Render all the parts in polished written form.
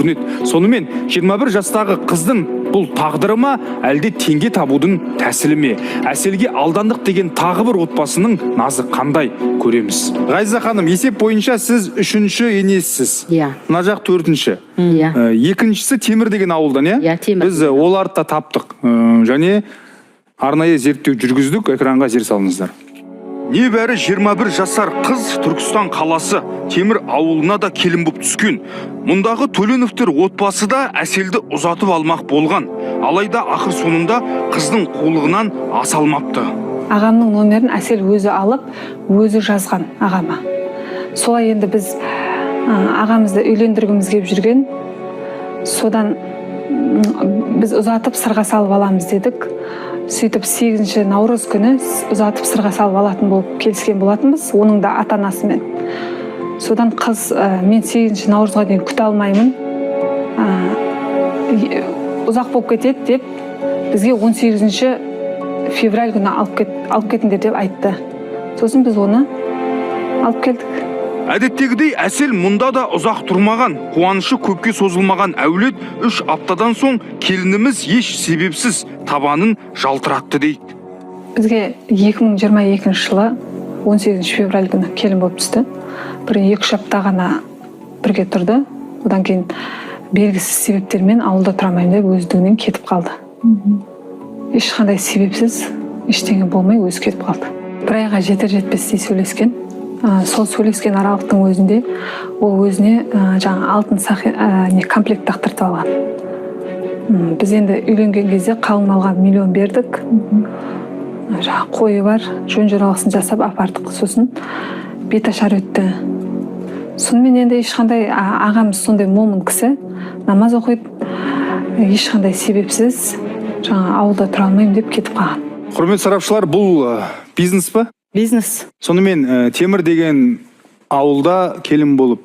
Көрінеді. Сонымен, 21 жастағы қыздың бұл тағдыры ма, әлде теңге табудың тәсілі ме? Әселге алдандық деген тағы бір отбасының назы қандай, көреміз. Ғазиза ханым, есеп бойынша сіз үшінші енесісіз. Иә. Мына жақ төртінші. Иә. Екіншісі Темір деген ауылдан, иә? Иә, Темір. Біз оларды да таптық. Және арнайы зерттеу жүргіздік, экранға зер салыңыздар. Небәрі 21 жасар қыз Түркістан қаласы Темір ауылына да келін боп түскен. Мұндағы Төленовтер отбасы да Әселді ұзатып алмақ болған. Алайда ақыр соңында қыздың қулығынан аса алмапты. Ағамның номерін Әсел өзі алып, өзі жазған ағама. Солай енді біз ағамызды үйлендіргіміз келіп жүрген. Содан біз ұзатып, сырға салып аламыз дедік. Сөйтіп 8 наурыз күні ұзатып, сырға салып алатын болып келіскен болатынбыз оның да ата анасымен. Содан қыз мен 8 наурызға дейін күте алмаймын, ұзақ болып кетеді деп, бізге 18 февраль күні алып кетіңдер деп айтты. Сосын біз оны алып келдік. Әдеттегідей, Әсел мұнда да ұзақ тұрмаған. Қуанышы көпке созылмаған әулет 3 аптадан соң келініміз еш себепсіз табанын жалтыратты дейді. Бізге 2022 жылы 18 февраль күні келін болып түсті. Бір 2-3 апта ғана бірге тұрды. Одан кейін белгісіз себептермен ауылда тұра алмаймын деп, өздігінен кетіп қалды. Ешқандай себепсіз, ештеңе болмай өзі кетіп қалды. Бір айға жетер жетпестей сөйлескен. Сол сөйлескен аралықтың өзінде ол өзіне жаңа алтын не комплект тақтыртып алған. Біз енді үйленген кезде қалың малға миллион бердік, жаңағы қойы бар, жөн жоралғысын жасап апардық. Сосын беташар өтті. Сонымен енді ешқандай ағамыз сондай момын кісі, намаз оқиды, ешқандай себепсіз жаңа ауылда тұра алмаймын деп кетіп қалған. Құрметті сарапшылар, бұл бизнес па? Бизнес. Сонымен, Темір деген ауылда келін болып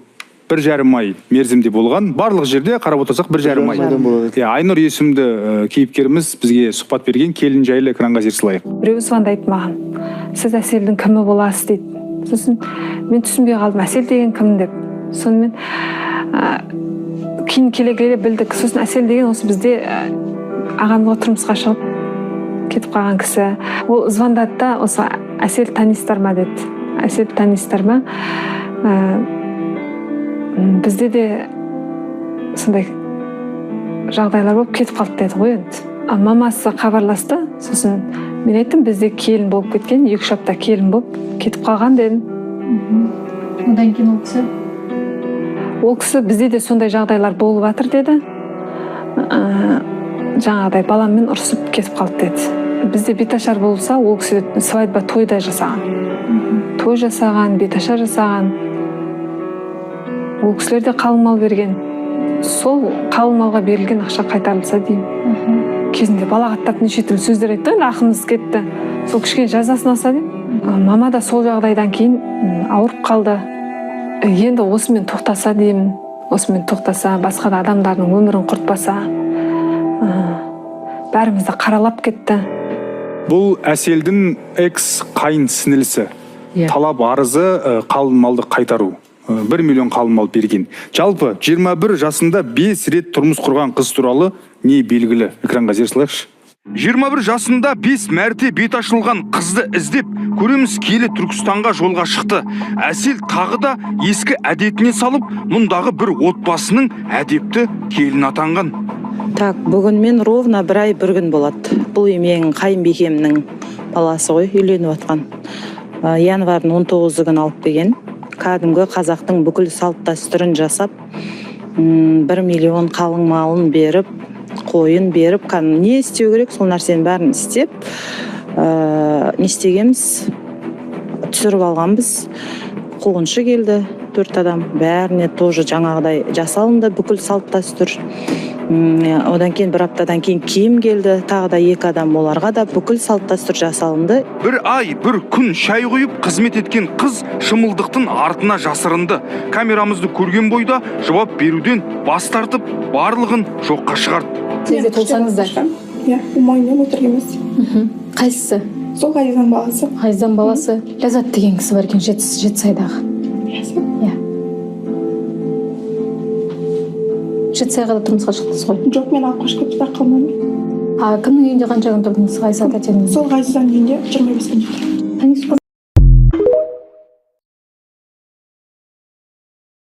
1,5 ай мерзімде болған. Барлық жерде қарап отырсақ, 1,5 ай. Айдан болады. Иә, Айнұр есімді кейіпкеріміз бізге сұхбат берген келін жайлы экранға зер салайық. Біреу звондайды маған: «Сіз Әселдің кімі боласыз?» – дейді. Сосын мен түсінбей қалдым, Әсел деген кім деп. Сонымен кейін келе келе білдік. Сосын Әсел деген осы бізде ағамға тұрмысқа шығып кетіп қалған кісі. Ол звондады да, осы Әсел танисыздар ма деді. Әсел танисыздар ма? Бізде де сондай жағдайлар болып кетіп қалды деді ғой енді. А мамасы хабарласты. Сосын мен айттым, бізде келін болып кеткен, 2-3 апта келін болып кетіп қалған дедім. Одан кейін ол кісі? Ол кісі бізде де сондай жағдайлар болып жатыр деді. Жаңағыдай баламмен ұрысып кетіп қалды деді. Бізде беташар болса, ол кісі свадьба той да жасаған, той жасаған, беташар жасаған. Ол кісілер де қалың мал берген. Сол қалың малға берілген ақша қайтарылса деймін. Кезінде балағаттап неше түрлі сөздер айтты енді, ақымыз кетті. Сол кішкене жазасын алса деймін. Мама да сол жағдайдан кейін ауырып қалды. Енді осымен тоқтаса деймін. Осымен тоқтаса, басқа да адамдардың өмірін құртпаса. Бәрімізді қаралап кетті. Бұл Әселдің экс қайын сіңілісі. Иә. Талап арызы қалың малды қайтару. 1 миллион қалың мал берген. Жалпы 21 жасында 5 рет тұрмыс құрған қыз туралы не белгілі? Экранға зер салайықшы. 21 жасында 5 мәрте бет ашылған қызды іздеп көреміз келі Түркістанға жолға шықты. Әсел тағы да ескі әдетіне салып, мұндағы бір отбасының әдепті келін атанған. Так, бүгін мен ровно бір ай бір күн болады. Бұл үй менің қайынбикемнің баласы ғой, үйленіп жатқан. Январьдың 19 күні алып келген. Кәдімгі қазақтың бүкіл салт дәстүрін жасап, 1 миллион қалың малын беріп, қойын беріп, кәдімгі не істеу керек, сол нәрсенің бәрін істеп, не істегенбіз, түсіріп алғанбыз. Қуғыншы келді, төрт адам, бәріне тоже жаңағыдай жасалынды бүкіл салт дәстүр. Одан кейін бір аптадан кейін киім келді, тағы да екі адам, оларға да бүкіл салт дәстүр жасалынды. Бір ай, бір күн шай құйып қызмет еткен қыз шымылдықтың артына жасырынды. Камерамызды көрген бойда жауап беруден бас тартып, барлығын жоққа шығарды. Сіз де толсаңыздар. Иә, мойнынан, өтірік емес. Қайсысы? Сол Ғазизаның баласы. Ғазизаның баласы. Ләззат деген кісі бар екен Жетісайдағы. Ләззат? Иә. Жетісайға да тұрмысқа шықтыңыз ғой? Жоқ, мен алып қашып кетті, қалмадым. А кімнің үйінде қанша күн тұрдыңыз? Ғайса тәтенің? Сол Ғазизаның үйінде 25 күн. Танисыз ғой?